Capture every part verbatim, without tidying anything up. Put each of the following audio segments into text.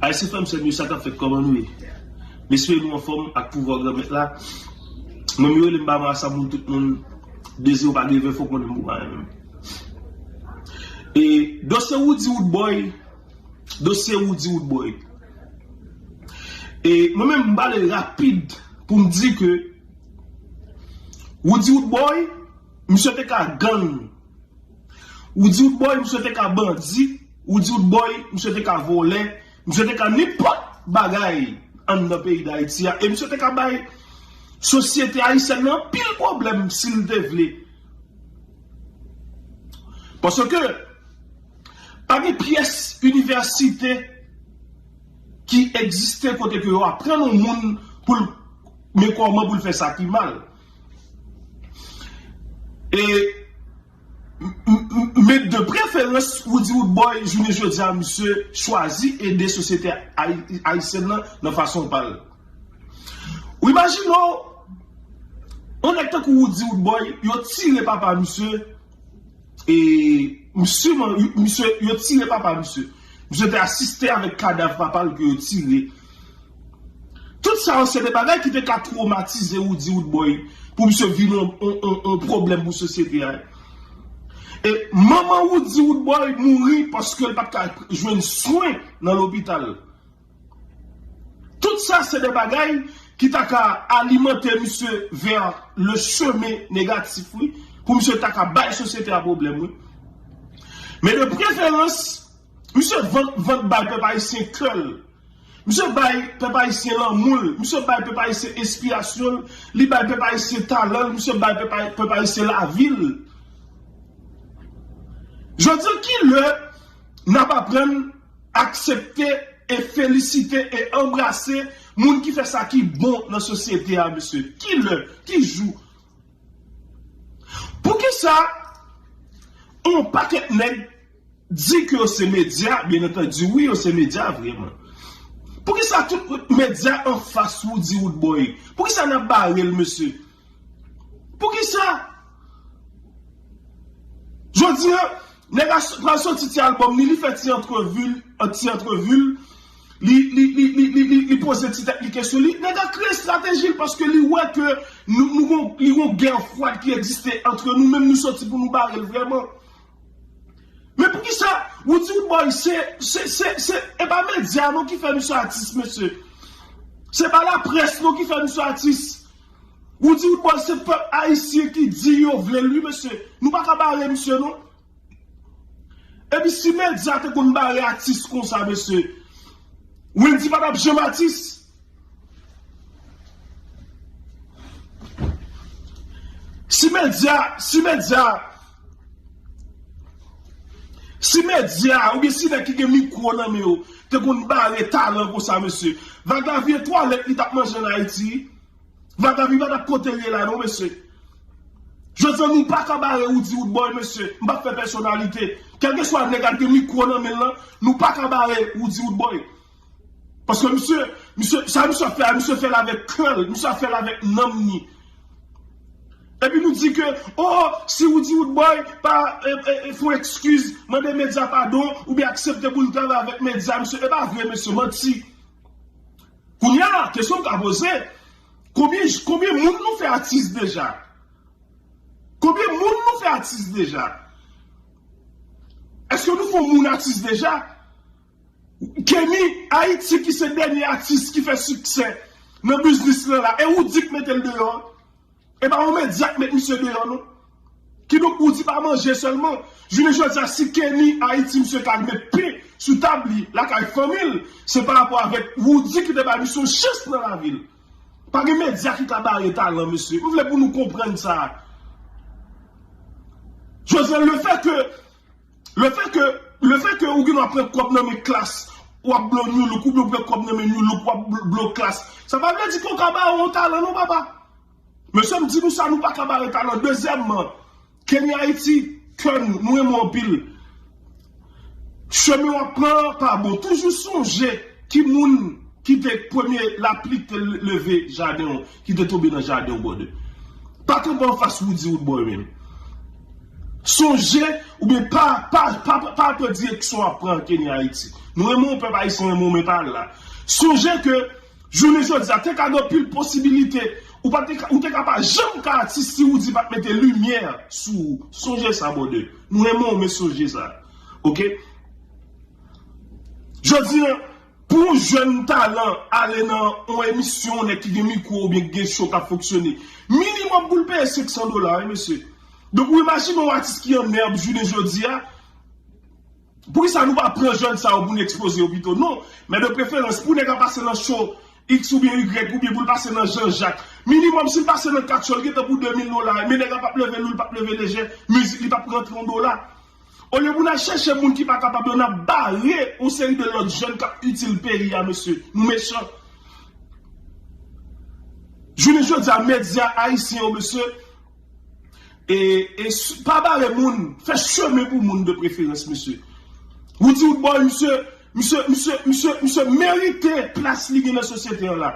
Ayisyen frè m sè m yo, sa k ap fèt, kòman nou ye? M espere nou anfòm ak pouvwa Granmèt la. Mwen m yo rele m pa mal sa moun tout moun. Dezi ou pa gen ven fò konnen m pou pa renmen. E dosye Woody Woodboy, dosye Woody Woodboy. E mwen menm m pale rapid pou m di ke Woody Woodboy, misye te ka gang. Woody Woodboy, misye te ka bandi. Woody Woodboy, misye te ka vòlè. Misye te ka nenpòt bagay anndan peyi Dayiti a. E misye te ka bay sosyete ayisyèn nan anpil pwoblèm si l te vle. Paske pa gen pyès inivèsite ki egziste kote ke yo aprann yon moun pou l men kòman pou l fè sa ki mal. E m- m- m- men de preferans, Woody Woodboy, jounen jodi a, misye chwazi ede sosyete ay- ayisyèn nan nan fason pa l. Ou imajine w, yon nèg tankou Woody Woodboy, yo tire papa misye, e misye, misye, yo tire papa misye. Misye te asiste avèk kadav papa l ke yo tire. Tout sa yo se de bagay ki te ka twomatize Woody Woodboy pou misye vin yon, yon, yon, yon pwoblèm pou sosyete a. E manman Woody Woodboy mouri paske l pa t ka jwenn swen nan lopital. Tout sa se de bagay ki ta ka alimante misye vè le chemen negatif, wi, pou misye ta ka bay sosyete a pwoblèm, wi. Men de preferans, misye vann, vann bay pèp ayisyen kè l. Misye bay pèp ayisyen lanmou l. Misye bay pèp ayisyen enspirasyon l. Li bay pèp ayisyen talan l. Misye bay pèp ay- pèp ayisyen lavi l. Jodi a, ki lè n ap aprann aksepte e felisite e anbrase moun ki fè sa ki bon nan sosyete a, mesye? Ki lè? Ki jou? Poukisa yon pakèt nèg di ke yo se medya? Byen antandi, wi, yo se medya, vrèman. Poukisa tout medya anfas Woody Woodboy? Poukisa n ap bare l, mesye? Poukisa? Jodi a, nèg la s- pral soti ti albòm li, li fè ti antrevi, ti antrevi, li, li, li, li, li, li, li poze ti tèt li kesyon. Li, nèg la kreye estrateji l paske li wè ke nou, nou gon, li gon gè fwad ki egziste antre nou, menm nou soti pou nou bare l vrèman. Men poukisa Woody Woodboy se, se, se, se, e pa medya non ki fè misye atis, mesye. Se pa laprès non ki fè misye atis. Woody Woodboy se pèp ayisyen ki di yo vle l, wi, mesye. Nou pa ka bare misye, non. Epi si medya te konn bare atis konsa, mesye, Wendy pa t ap janm atis. Si medya, si medya, si medya, oubyen si nèg ki gen mikwo nan men yo, te konn bare talan konsa, mesye, Vag Lavi e twalèt li t ap manje ann Ayiti. Vag Lavi pa t ap kote l ye la, non, mesye. Jodi a, nou pa ka bare Woody Woodboy, mesye. M p ap fè pèsonalite. Kèlkeswa nèg ak gen mikwo nan men l lan, nou pa ka bare Woody Woodboy. Paske misye, misye, sa misye ap fè a, misye fè l avèk kè l, misye ap fè l avèk nanm ni. Epi nou di ke, oh, si Woody Woodboy pa e, e, e, fè yon ekskiz, mande medya padon, oubyen aksepte pou l travay avèk medya, misye, e pa vre, mesye, manti. Kounye a, kesyon m ka poze, konbyen, konbyen moun nou fè atis deja? Konbyen moun nou fè atis deja? Èske nou fè yon moun atis deja? Kenny Haiti ki se dènye atis ki fè siksè nan biznis lan la, e Woody k mete l deyò. E pa yon medya k met misye deyò, non. Kidonk, Woody pa manje sèlman. Jounen jodi a, si Kenny Haiti, misye ka met pen sou tab li, lakay fanmi l, se pa rapò avèk Woody ki te bay misye yon chans nan lavi l. Pa gen medya ki ka bare talan, mesye. M vle pou nou konprann sa. Jodi a, le fè ke, le fè ke, le fè ke ou gen dwa pran kòb nan men Klass, w ap blow New Look, oubyen w pran kòb nan men New Look, w ap bl- blow Klass, sa pa vle di ke w ka bare yon talan, non, papa. Mesye, m di nou sa, nou pa ka bare talan. Dezyèmman, Kenny Haiti, kè nou, nou renmen w anpil. Chemen w ap pran an pa bon. Toujou sonje ki moun ki te premye lapli ki te leve jaden w, ki te tonbe nan jaden w, brother. Pa kanpe anfas Woody Woodboy menm. Sonje, oubyen pa, pa, pa, pa pran direksyon w ap pran Kenya Ayiti. Nou renmen w, pèp ayisyen renmen w, men pa al la. Sonje ke jounen jodi a, te ka gen anpil posibilite, ou pa te ka, ou te ka pa janm ka atis si Roody pa t mete limyè sou ou. Sonje sa, brother. Nou renmen w, men sonje sa. Oke? Jodi a, pou yon jèn talan ale nan yon emisyon, yon nèg ki gen mikwo oubyen ki gen show k ap fonksyone, minimòm pou l peye senk san dola, wi, mesye. Donk, ou imajine yon atis ki an nèb jounen jodi a, poukisa nou pa pran jèn sa yo pou n ekspoze yo pito? Non, men de preferans, pou nèg la pase nan show X oubyen Y, oubyen pou l pase nan Jean Jacques, minimòm, si l pase nan kat show, l gentan pou de mil dola, men nèg la p ap leve lou, l p ap leve lejè, mizik li p ap rantre yon dola. Olye pou n al chèche moun ki pa kapab yo, n ap bare yon seri de lòt jèn k ap itil peyi a, mesye. Nou mechan. Jounen jodi a, medya ayisyen yo, mesye, e, e s- pa bare moun, fè chemen pou moun de preferans, mesye. Roody Roodboy, misye, misye, misye, misye, misye merite plas li gen nan sosyete an la.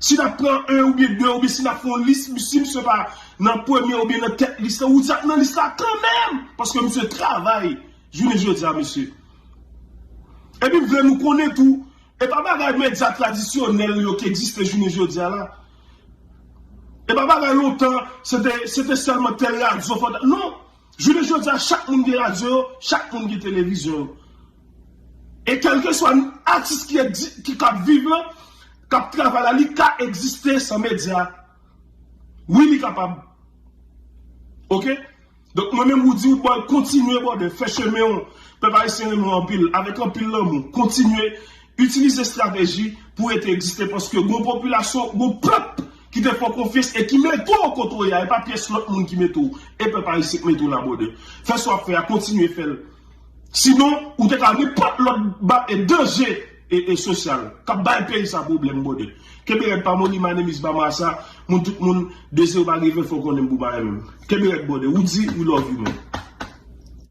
Si n ap pran en oubyen de, oubyen si n ap fè yon lis, si misye pa nan premye oubyen nan tèt lis la, Roody ap nan lis la kanmenm. Paske misye travay jounen jodi a, mesye. Epi m vle nou konnen tou, e pa bagay medya tradisyonèl yo ki egziste jounen jodi a la. E pa bagay lontan, se te, se te sèlman tèl radyo, fò, non. Jounen jodi a, chak moun gen radyo yo, chak moun gen televizyon yo. E kèlkeswa atis ki, egzi- ki k ap viv lan, k ap travay la, li ka egziste san medya. Wi, li kapab. Oke? Donk, mwen menm, Roody Roodboy, kontinye, brother, fè chemen w. Pèp ayisyen renmen w anpil, avèk anpil lanmou. Kontinye itilize estrateji pou rete egziste, paske gon popilasyon, gon pèp ki te fè w konfyans e ki mete w kote w ye a, e pa pyès lòt moun ki mete w, e pèp ayisyen k mete w la, brother. Fè sa w ap fè a, kontinye fè l. Sinon, ou te ka nenpòt lòt ba- e danje e, e sosyal k ap bay peyi sa pwoblèm, brother. Kenbe rèd, pa moli, my name is Bamasa, moun tout moun, dezi ou pa rive, fò w konnen m pou bay menm. Kenbe rèd, brother. Roody, we love you, man.